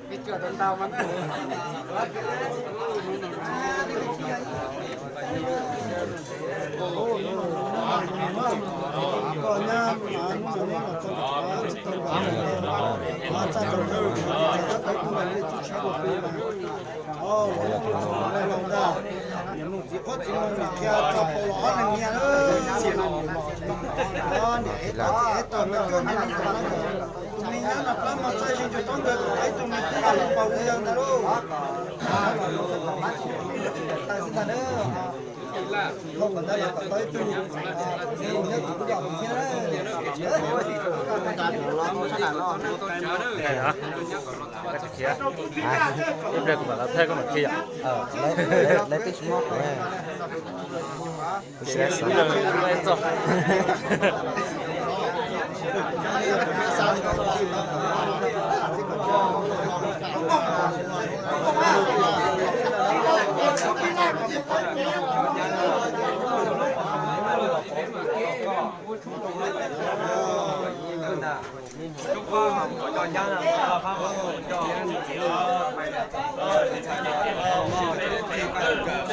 Ib pliag kuv mam los thaij koj mam qhia yom. Lawv twb tsis muab kuv.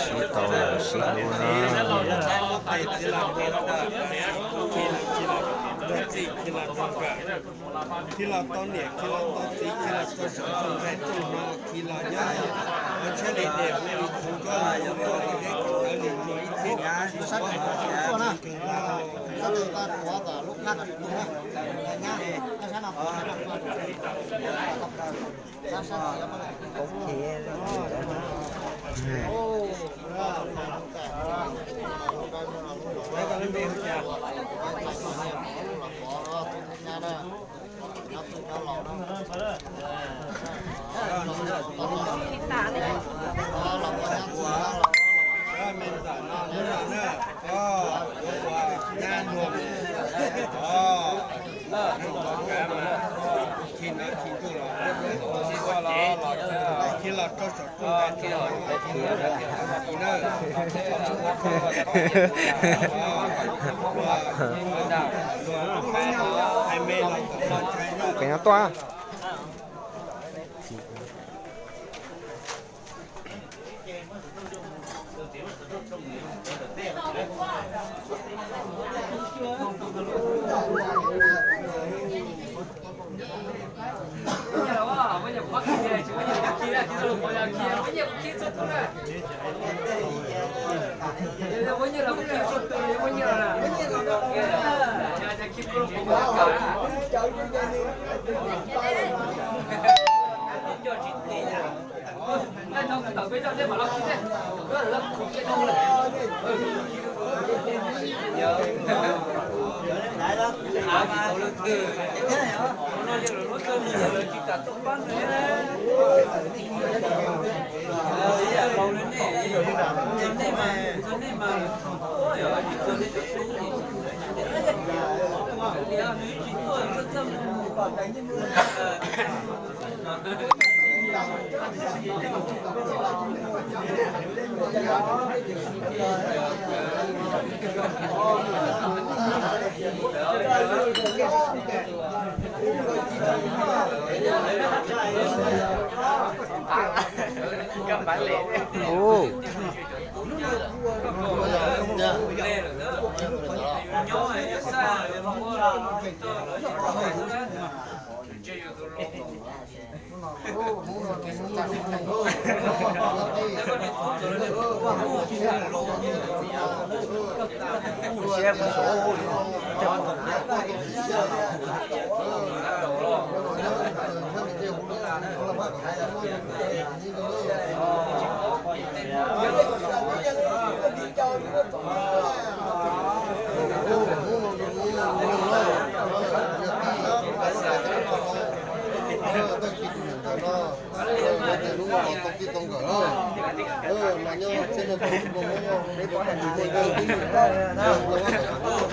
Sib tau sib hlub na. Khi los tau niam, khi los tau txiv, khi los tau saum tau nraim tau hno, khi los nyob ua tsheb li niam ua li txiv, nrog li ua nrog li zeb, tawv li nrog ib txhij, tsis muab hov tsis kheev lauj. Kev no tuaj.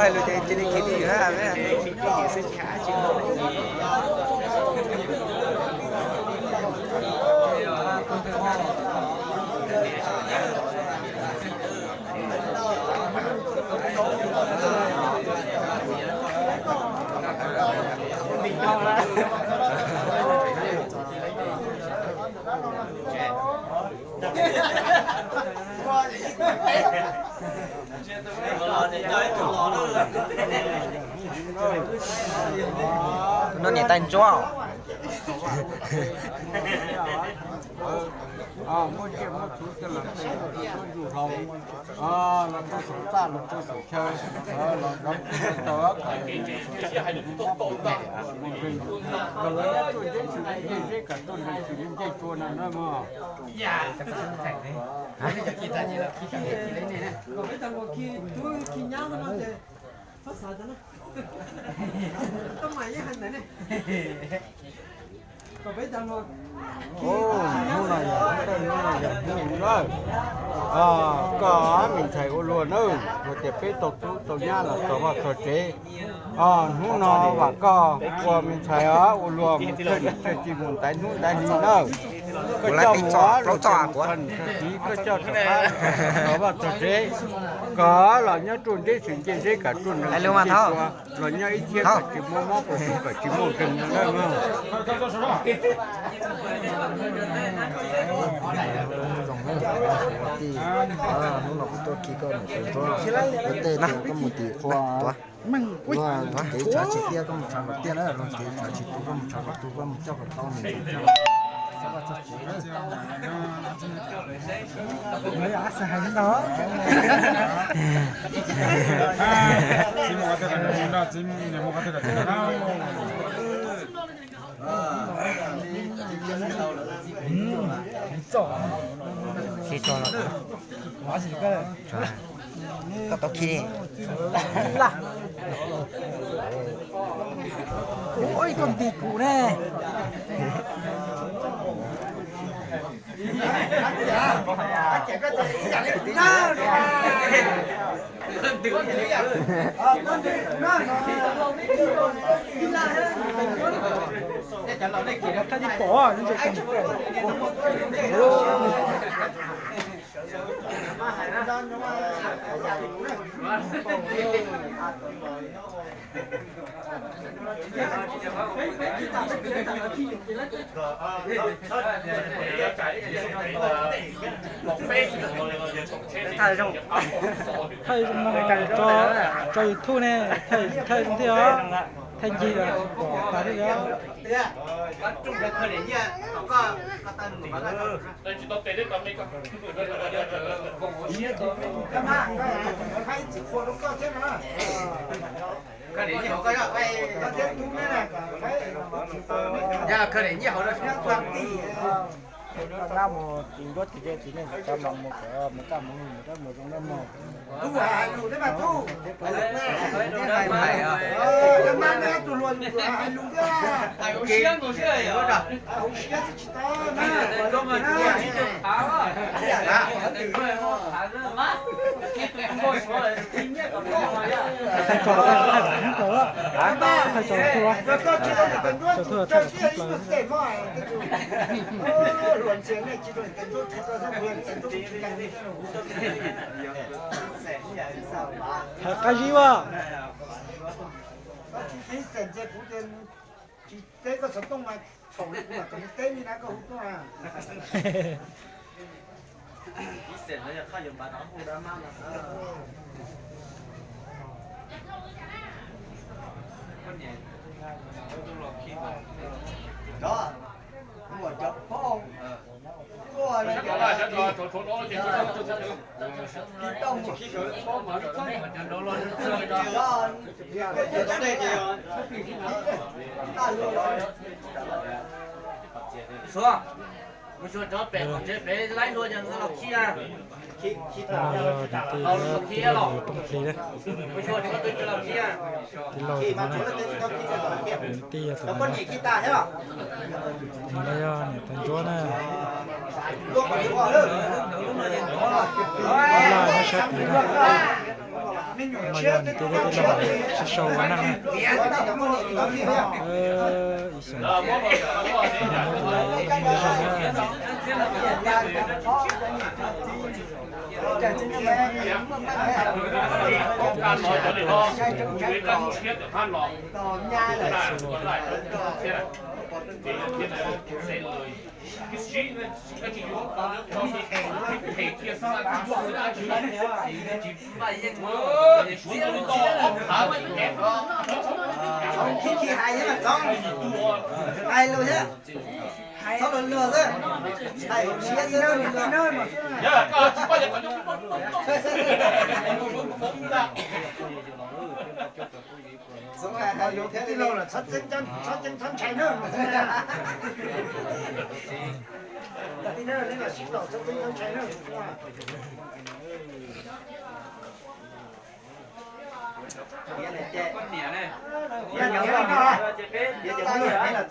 Hais lus ces cia li khiav twj ywm na. No niam tais ntsuab. Muaj tsiaj muaj txhu coj los ntxuag rau saum txaj los rau saum chaw, los rau taws kom mob pom pom mus nkeeg, kom lawv nyob ruaj ntseb xws li ncej zeb kom ruaj nreeg xws li ncej tua no na mog. Hnub no yog hnub no yog hnub lawm, koj me ntxhais ua luag nawb, hais tias peb tau tub tau nyab los txog vaj txog tsev. Hnub no vam koj ua me ntxhais os, ua luag mus thawj niam thawj txiv mus ntais hnub ntais hli nawb. Koj coj mus ua luag txog niam txog txiv, koj coj rov qab txog vaj txog tsev, kom los nyob ruaj ntseb xws ncej zeb kom ruaj nreeg xws ncej tua, los nyob ib txhia kom tsis muaj mob pom pom kom tsis muaj nkeeg no nawb mog. Hnub no kuv tuaj khi koj niam tais ntsuab, koj tej tias koj mus tim qhua, luag kev tshav tsis tiaj koj mus tshav kom tiaj na, luag kev tshav tsis tu koj mus tshav kom tu, koj mus coj kom tau niam tais ntsuab. Khi tso los. Koj tau khi. Ua ib tug ntim kuv ne. Thawj zoo no tso YouTube ne, thawj zoo thiab os, thawj ncig tas thiab os. Koj niam mus tsis ncuab tsis ze tsis neej tsis tau mas mus kom mus kaj mus mus rab mus zoo rab mus. Thaj tsam thaj tsam hnub tau, thaj tsam tuaj, thaj tsam tuaj thaj tsam hnub plaws. Hais qab zib as. Tsis teb koj xov tooj mas txhaum li kuv mam tau teb li na koj hu tuaj. Suav, mus xyuas cov pem qaum tsev pem laib hlua ces los khi na. Los khi los, mus xyuas cov twg los khi na. Tij laug no, niam tij yog tus no, tus no yog niam tais ntsuab na. Laj nyob sab tid na. No yog niam tij thiab tij laug sib sau ua neej na. Ib xyoos muab tus me zoo na. Txhob khib khi hais thiab mas txhob hais lus thiab. Txhob luag luag xwb. Hais siab xwb, luag luag. Txhob hais lus thiab li. Txhob txeeb txhob ntshai na. Tij laug, nej los sib tau txhob txeeb txhob ntshai na. Yog tias, yog tias, yog tias,